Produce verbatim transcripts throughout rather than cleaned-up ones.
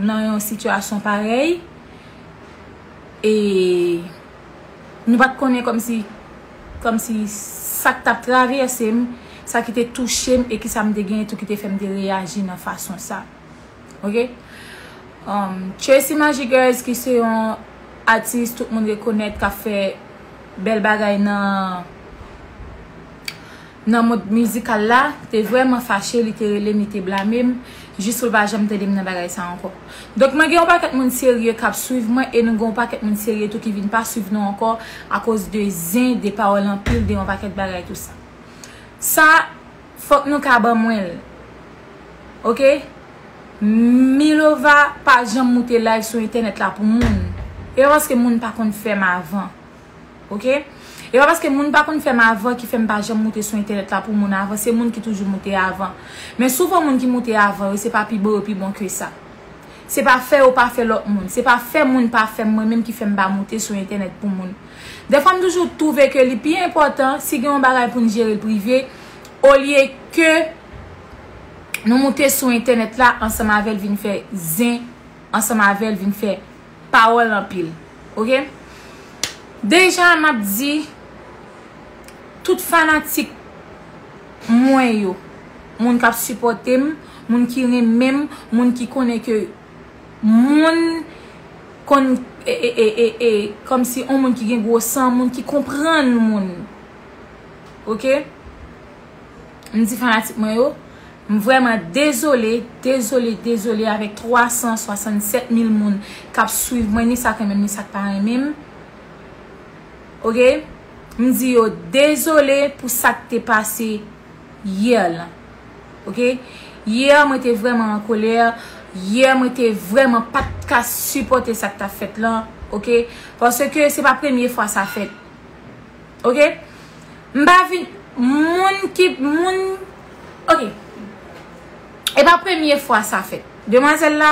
nan yon sitiyasyon parèy. E nou pa t konnen kòmsi, kòmsi sa k t ap travèse m, sa ki te touche m e kisa m te genyen tou ki te fè m te reyaji nan fason sa. Ok? Um, Tracy Magic Girls ki se yon atis tout moun rekonèt k ap fè bèl bagay nan nan mond mizikal la, te vrèman fache, li te rele m, li te blame m, jis pou l pa janm tande m nan bagay sa ankò. Donk, mwen gen yon pakèt moun serye k ap swiv mwen, e nou gen yon pakèt moun serye tou ki vin pa swiv nou ankò akoz de zen, de pawòl anpil, de yon pakèt bagay tou sa. Sa, fòk nou ka ban mwen l. Ok? Milova pa janm moute live sou entènèt la pou moun. E pa paske moun pa konn fè m avan. Ok? E pa paske moun pa konn fè m avan ki fè m pa janm moute sou entènèt la pou moun avan. Se moun ki toujou moute avan. Men souvan moun ki moute avan yo, se pa pi bon yo pi bon ke sa. Se pa fè yo pa fè lòt moun. Se pa fè moun pa fè m mwen menm ki fè m pa moute sou entènèt pou moun. Dèfwa m toujou twouve ke li pi enpòtan si gen yon bagay pou n jere l prive, olye ke nou moute sou entènèt la ansanm avè l vin fè zen, ansanm avè l vin fè pawòl anpil. Ok? Deja, m ap di tout fanatik mwen yo, moun k ap sipòte m, moun ki renmen m, moun ki konnen ke moun konn, e, e, e, e, e, kòmsi yon moun ki gen gwo san, moun ki konprann moun. Ok? M di fanatik mwen yo, m vrèman dezole, dezole, dezole avèk twa san swasannsèt mil moun k ap swiv mwen, ni sa k renmen m, ni sa k pa renmen m. Ok? M di yo dezole pou sa k te pase yè lan. Ok? Yè, mwen te vrèman an kolè. Yè, mwen te vrèman pa t ka sipòte sa k t ap fèt lan. Ok? Paske se pa premye fwa sa fèt. Ok? M pa vin, moun ki, moun, ok. E pa premye fwa sa fèt. Demwazèl la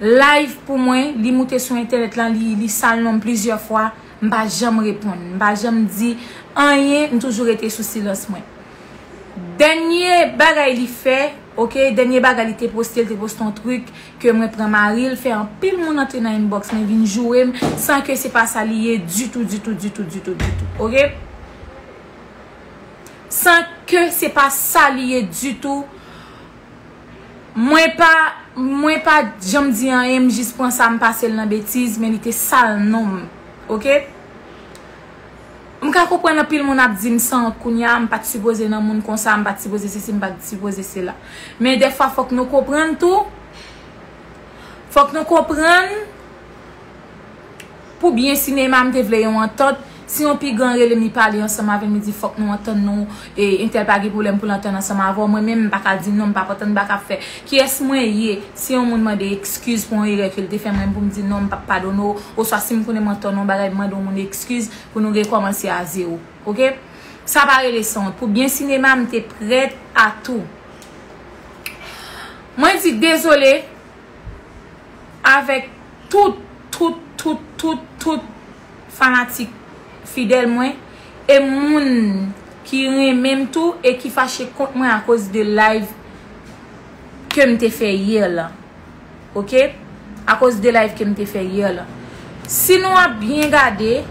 live pou mwen, li moute sou entènèt lan, li, li sal non m plizyè fwa, m pa janm reponn, m pa janm di anyen, m toujou rete sou silans mwen. Dènye bagay li fè, ok, dènye bagay li te poste, li te poste yon trik ke mwen pran mari l, fè anpil moun antre nan inbox mwen vin joure m, san ke se pa sa li ye ditou, ditou, ditou, ditou, ditou, ok? San ke se pa sa li ye ditou. Mwen pa, mwen pa janm di anyen, m jis pran sa m pase l nan betiz, men li te sal non m. Ok? M ka konprann anpil moun ap di m sanwont kounye a, m pa t sipoze nan moun konsa, m pa t sipoze sesi, m pa t sipoze sela. Men dèfwa fòk nou konprann tou, fòk nou konprann, pou byen sinema, m te vle yon antant. Si yon pi gran rele m, li pale ansanm avè m, li di, "Fòk nou antann nou, e entèl pa gen pwoblèm pou l antann ansanm avè w." Mwen menm, m pa ka di non, m p ap antann, m pa ka fè. Kiyès mwen ye? Si yon moun mande ekskiz pou yon erè ke l te fè mwen, pou m di non, m p ap padone w, oswa si m konnen m antann yon bagay, m mande yon moun ekskiz pou nou rekòmanse a zewo. Ok? Sa pa rele sanwont. Pou byen sinema, m te prèt a tou. Mwen di dezole avèk tout, tout, tout, tout, tout fanatik fidèl mwen e moun ki renmen m tou e ki fache kont mwen akoz de live ke m te fè yè lan. Ok? Akoz de live ke m te fè yè lan. Si nou ap byen gade,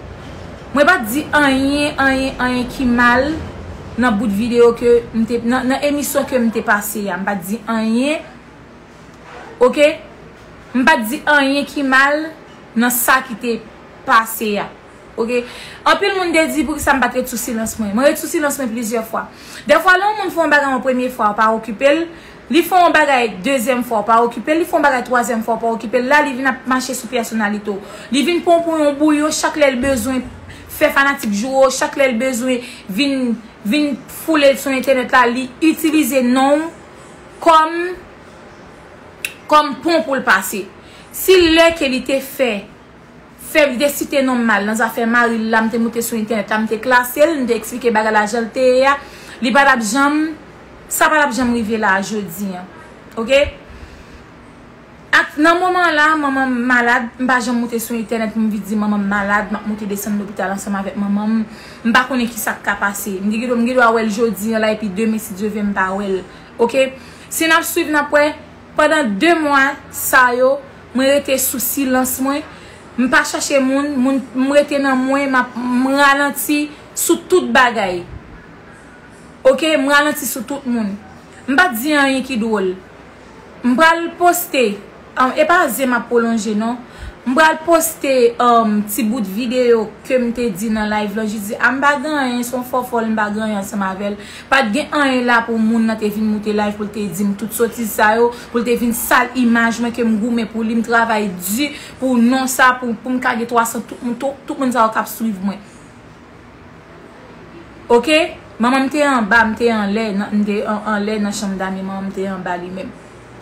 mwen pa t di anyen, anyen, anyen ki mal nan bout videyo ke m te, nan, nan emisyon ke m te pase a. M pa t di anyen. Ok? M pa t di anyen ki mal nan sa ki te pase a. Ok? Anpil moun te di poukisa m pa t ret sou silans mwen. Mwen ret sou silans mwen plizyè fwa. Dèfwa, lè yon moun fè yon bagay yon premye fwa, w pa okipe l. Li fè yon bagay dezyèm fwa, w pa okipe l. Li fè yon bagay twazyèm fwa, w pa okipe l. La, li vin ap mache sou pèsonalite w. Li vin pran w pou yon bouyon chak lè l bezwen fè fanatik joure w, chak lè l bezwen vin, vin foule l sou entènèt la, li itilize non w kòm, kòm pon pou l pase. Si lè ke li te fè, fè, li te site non m mal nan zafè mari l la, m te moute sou entènèt la, m te klase l, m te eksplike bagay la jan l te ye a, li pa t ap janm, sa pa t ap janm rive la a jodi an. Ok? Ak, nan moman la, manman m malad, m pa janm moute sou entènèt pou m vin di manman m malad, m ap moute desann lopital ansanm avèk manman m, m pa konnen ki sa k ka pase. M gen dwa, m gen dwa wè l jodi an la, epi demen, si Dye vle, m pa wè l. Ok? Si n ap swiv, n ap wè, Pandan de mwa sa yo, mwen rete sou silans mwen. M pa chache moun, moun, m rete nan mwen, m ap, m ralanti sou tout bagay. Oke, m ralanti sou tout moun. M pa t di anyen ki dwòl. M pral poste, um, e pa zen m ap pwolonje non. M pral poste, um, ti bout videyo ke m te di nan live lan, jis di, a m pa gen anyen, se yon fòfòl, m pa gen anyen ansanm avè l. Pa t gen anyen la pou moun nan te vin moute live pou l te di m tout sotiz sa yo, pou l te vin sal imaj mwen ke m goumen pou li, m travay di pou non sa, pou, pou m ka gen twa san tout moun, tout, tout moun sa yo k ap swiv mwen. Oke? Manman m te anba, m te anlè, nan- m te an- anlè nan chanm dam e manman m te anba li menm.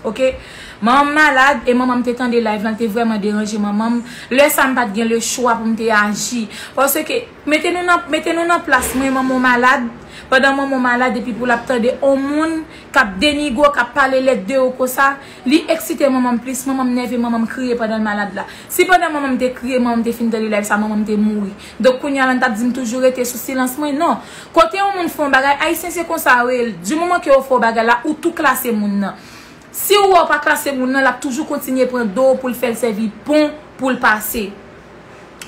Oke? Manman m malad e manman m te tande live lan, te vrèman deranje manman m. Lè sa m pa t gen le chwa pou m te aji. Paske mete nou nan, mete nou nan plas mwen, manman w malad, pandan manman w malad epi pou l ap tande on moun k ap denigre w, k ap pale lèd de ou konsa, li eksite manman m plis, manman m nève, manman m kriye pandan l malad la. Si pandan manman m te kriye, manman m te fin tande live sa, manman m te mouri. Donk kounye a la n t ap di m toujou rete sou silans mwen? Non. Kote yon moun fè yon bagay, Ayisyen se konsa yo ye, di moman ke yo fè yon bagay la, ou tou klase moun nan. Si ou wè w pa klase moun nan, l ap toujou kontinye pran do w pou l fè l sèvi pon pou l pase.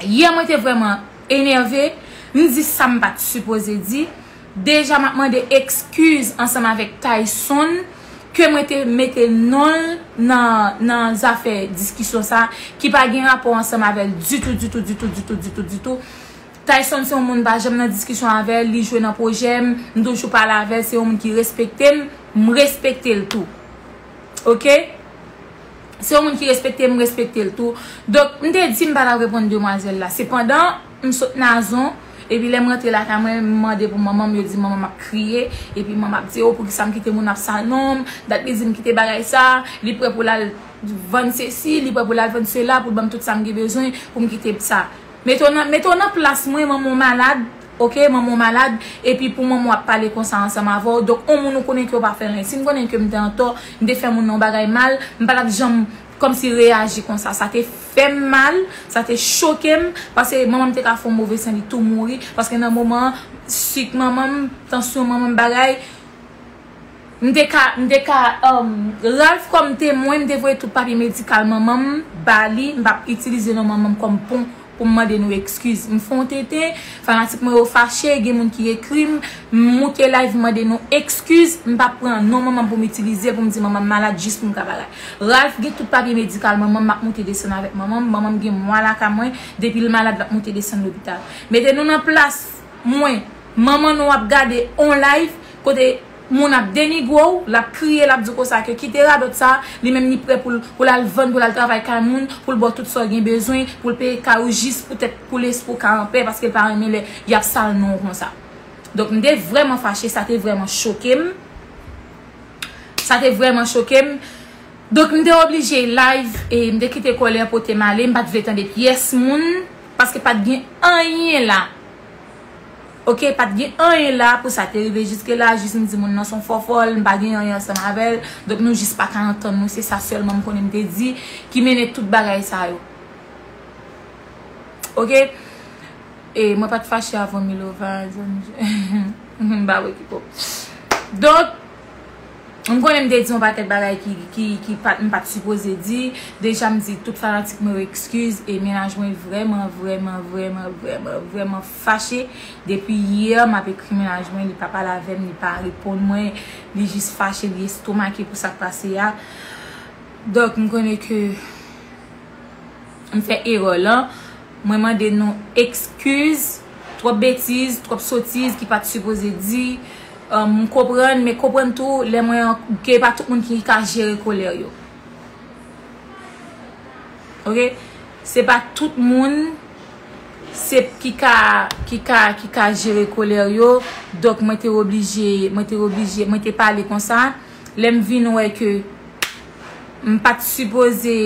Yè mwen te vrèman enève, m di sa m pa t sipoze di. Deja m ap mande ekskiz ansanm avèk Tayson ke mwen te mete non l nan, nan zafè diskisyon sa ki pa gen rapò ansanm avè l ditou, ditou, ditou, ditou, ditou, ditou. Tayson se yon moun m pa janm nan diskisyon avè l, li jwe nan pwojè m, m toujou pale avè l, se yon moun ki respekte m, m respekte l tou. Oke? Se yon moun ki respekte m, m respekte l tou. Donk, m te di m pa t ap reponn demwazèl la. Sepandan, m sot Nazon, epi lè m rantre lakay mwen, m mande pou manman m, yo di manman m ap kriye, epi manman ap di, o, poukisa m kite moun ap sal non m, dat li di m kite bagay sa, li prè pou l al vann sesi, li prè pou l al vann sela, pou l ban m tout sa m gen bezwen, pou m kite sa. Mete w nan, mete w nan plas mwen, manman w malad, oke, manman w malad, epi pou manman w ap pale konsa ansanm avè w, donk on moun ou konnen ke w pa fè anyen. Si m konnen ke m te antò, m te fè moun nan yon bagay mal, m pa t ap janm kòmsi reyaji konsa. Sa te fè m mal, sa te choke m, paske manman m te ka fè yon move san li tou mouri, paske nan moman an, sik manman m, tansyon manman m, bagay, M te ka, m te ka, um, Ralph kòm temwen, m te voye tout papye medikal manman m ba li, m p ap itilize non manman m kòm pon pou m mande nou ekskiz. M fè yon tenten, fanatik mwen yo fache, gen moun ki ekri m, m moute live, m mande nou ekskiz, m p ap pran non manman m pou m itilize l, pou m di manman m malad jis pou m ka bagay. Ralph gen tout papye medikal manman m, m ap moute desann avèk manman m, manman m gen mwa lakay mwen, depi l malad l ap moute desann lopital. Mete nou nan plas mwen, manman nou ap gade on live, kote moun ap denigre w, l ap kriye, l ap di w konsa ke kite radòt sa, li menm li prè pou l, pou l al vann, pou l al travay kay moun, pou l ba w tout sa w gen bezwen, pou l peye kay ou jis poutèt pou lespri w ka anpè, paske l pa renmen lè y ap sal non w konsa. Donk, m te vrèman fache, sa te vrèman choke m. Sa te vrèman choke m. Donk, m te oblije live e m te kite kòlè pote m ale. M pa t vle tande pyès moun, paske pa t gen anyen la. Oke, pa t gen anyen la pou sa te rive jiske la. Jis m di moun nan se yon fòfòl, m pa gen anyen ansanm avè l. Donk, nou jis pa ka antann nou. Se sa sèlman m konnen m te di ki mennen tout bagay sa yo. Oke? E mwen pa t fache avè w, Milova, zanmi. M pa wè ki pòp. Donk, m konnen m te di yon pakèt bagay ki, ki, ki pa t, m pa t sipoze di. Deja, m di tout fanatik mwen yo ekskiz. E mennaj mwen vrèman, vrèman, vrèman, vrèman, vrèman fache. Depi yè, m ap ekri mennaj mwen, li pa pale avè m, li pa reponn mwen. Li jis fache, li estomake pou sa k pase a. Donk, m konnen ke m fè erè lan. Mwen mande nou ekskiz, twòp betiz, twòp sotiz ki pa t sipoze di. Um, m konprann, men konprann tou, lè mwen, ke pa tout moun ki ka jere kòlè yo. Oke? Se pa tout moun se ki ka, ki ka, ki ka jere kòlè yo. Donk, mwen te oblije, mwen te oblije, mwen te pale konsa. Lè m vin wè ke m pa t sipoze,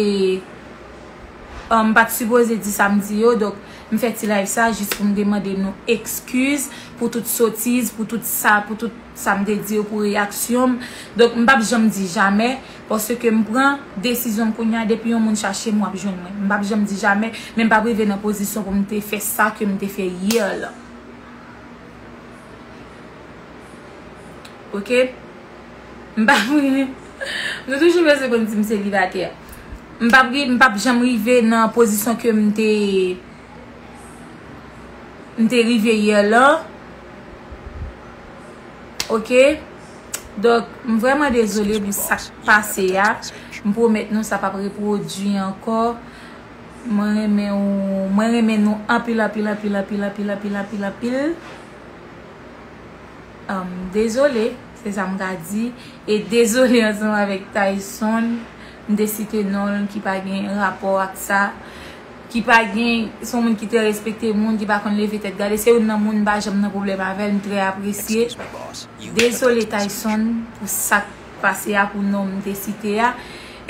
uh, m pa t sipoze di sa m di yo. Donk, m fè ti live sa jis pou m te mande nou ekskiz pou tout sotiz, pou tout sa, pou tout sa m te di yo, pou reyaksyon m. Donk, m p ap janm di jamè, paske m pran desizyon m kounye a, depi yon moun chache m, w ap jwenn mwen. M p ap janm di jamè, men m p ap rive nan pozisyon pou m te fè sa ke m te fè yè lan. Oke? M pa, m Nou toujou bezwen konn si m selibatè. M p ap ri-, m p ap janm rive nan pozisyon ke m te, m te rive yè lan. Oke? Donk, m vrèman dezole pou sa k pase a. M pwomèt nou sa p ap repwodui ankò. Mwen renmen w, mwen renmen nou anpil, anpil, anpil. Um, dezole, se sa m ka di. E dezole ansanm avèk Tyson, m te site non l ki pa gen rapò ak sa, ki pa gen, se yon moun ki trè respekte moun, ki pa konn leve tèt gade. Se youn nan moun m pa janm nan pwoblèm avè l, m trè apresye. Dezole Tyson pou sa k pase a, pou non m te site a.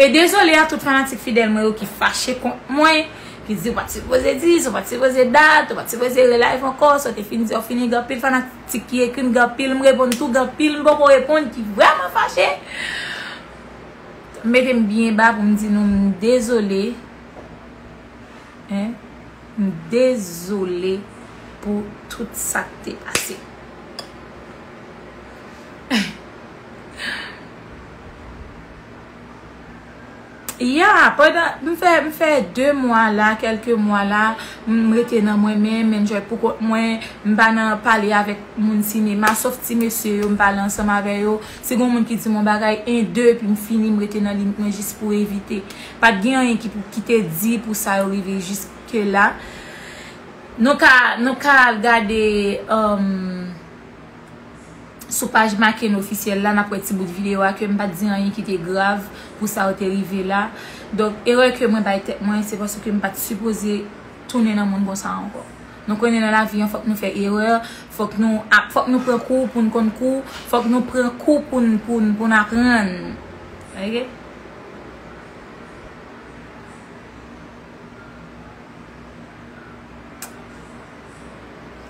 E dezole a tout fanatik fidèl mwen yo ki fache kont mwen, ki di ou pa t sipoze di sa, ou pa t sipoze dat, ou pa t sipoze relive ankò, sa w te fin di, ou fini, gen anpil fanatik ki ekri m, gen anpil m reponn tou, gen anpil m poko reponn ki vrèman fache. M mete m byen ba pou m di nou m dezole. Hein? M dezole pou tout sa k te pase. Ya, pandan m fè, m fè de mwa la, kèlke mwa la, m rete nan mwen menm, m enjoy pou kont mwen, m pa nan pale avèk moun sinema, sòf ti mesye yo, m pale ansanm avè yo. Si gen moun ki di m yon bagay, en, de, epi m fini, m rete nan limit mwen jis pou evite. Pa t gen anyen ki pou, ki te di pou sa yo rive jiske la. Nou ka, nou ka al gade, um, sou paj Maken ofisyèl la, n ap wè ti bout videyo a ke m pa t di anyen ki te grav pou sa yo te rive la. Donk, erè ke mwen bay tèt mwen, se paske m pa t sipoze tounen nan moun konsa ankò. Nou konnen nan lavi an, fòk nou fè erè, fòk nou ap, fòk nou pran kou pou n konn kou, fòk nou pran kou pou n, pou n, pou n aprann. Oke?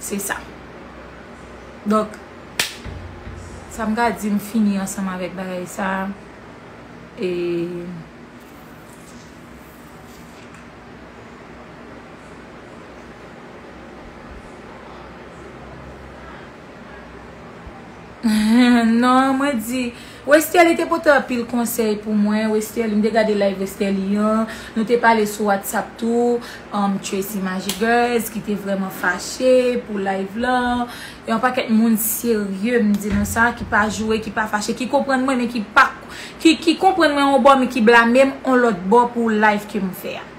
Se sa. Donk, sa m ka di, m fini ansanm avèk bagay sa. E non, mwen di, Westerlie te pote anpil konsèy pou mwen. Westerlie, m te gade live Westerlie an. Nou te pale sou WhatsApp tou. Um, Tracy Magic Girls, ki te vrèman fache pou live lan. E yon pakèt moun serye, m di nou sa, ki pa joure, ki pa fache, ki konprann mwen, men ki pa, ki, ki konprann mwen yon bò, men ki blame m yon lòt bò pou live ke m fè a.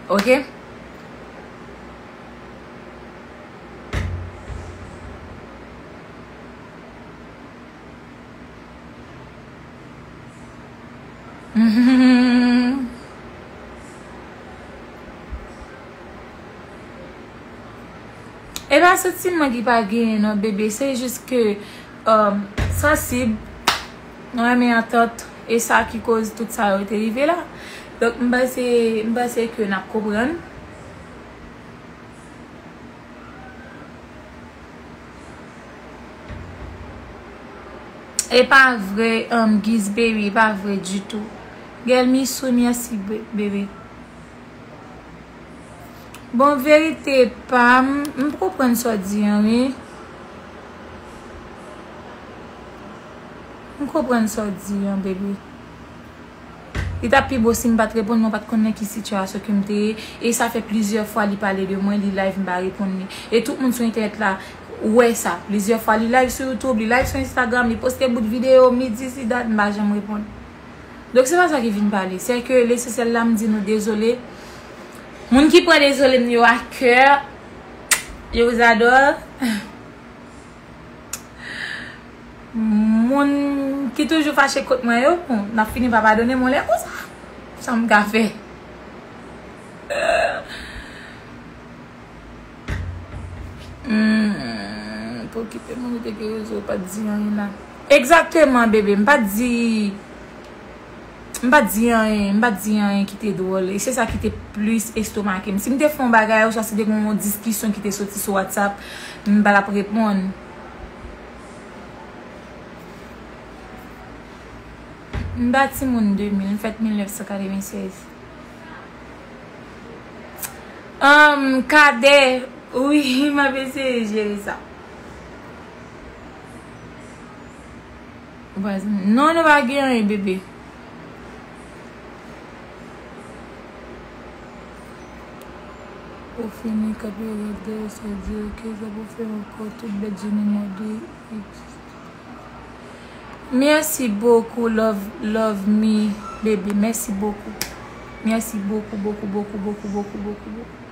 Oke? E pa santiman ki pa genyen non, bebe, se jis ke, um, sansib, nou renmen antant, e sa ki koz tout sa yo te rive la. Donk, m panse, m panse ke n ap konprann. E pa vre, um, Giz Baby, e pa vre ditou. Gèl Misou, mèsi, be-, bebe. Bon, verite pa m, m konprann sa w di an, wi. M konprann sa w di an, bebe. Li t ap pi bon si m pa t reponn, men w pa t konn nan ki sitiyasyon ke m te ye. E sa fè plizyè fwa li pale de mwen, li live, m pa reponn li. E tout moun sou entènèt la wè sa. Plizyè fwa li live sou YouTube, li live sou Instagram, li poste bout videyo, midi, si dat, m pa janm reponn. Donk, se pa sa ki vin pale. Se ke lesansyèl la, m di nou dezole. Moun ki pran dezole m yo a kè, je vous adore. Moun ki toujou fache kont mwen yo, bon, n ap fini pa padone m yon lè konsa. Sa m ka fè? Hmm, pa okipe moun ou te gen rezo, ou pa t di anyen la. Egzakteman, bebe, m pa t di, m pa t di anyen, m pa t di anyen ki te dwòl. E se sa ki te plis estomake m. Si m te fè yon bagay, oswa si te gen yon diskisyon ki te soti sou WhatsApp, m pa t ap reponn. M pa timoun de mil, m fèt mil nèf san katrevennsèz. Ahn, Kadè, Wi, m ap eseye jere sa. Ou pa zanmi. Non, nou pa gen anyen, bebe. Ou fini, k ap rete, sa di, ok, sa pou fè ankò, tout bèt Jenny mòde. Merci beaucoup, love, love me, baby. Merci beaucoup. Merci beaucoup, beaucoup, beaucoup, beaucoup, beaucoup, beaucoup, beaucoup.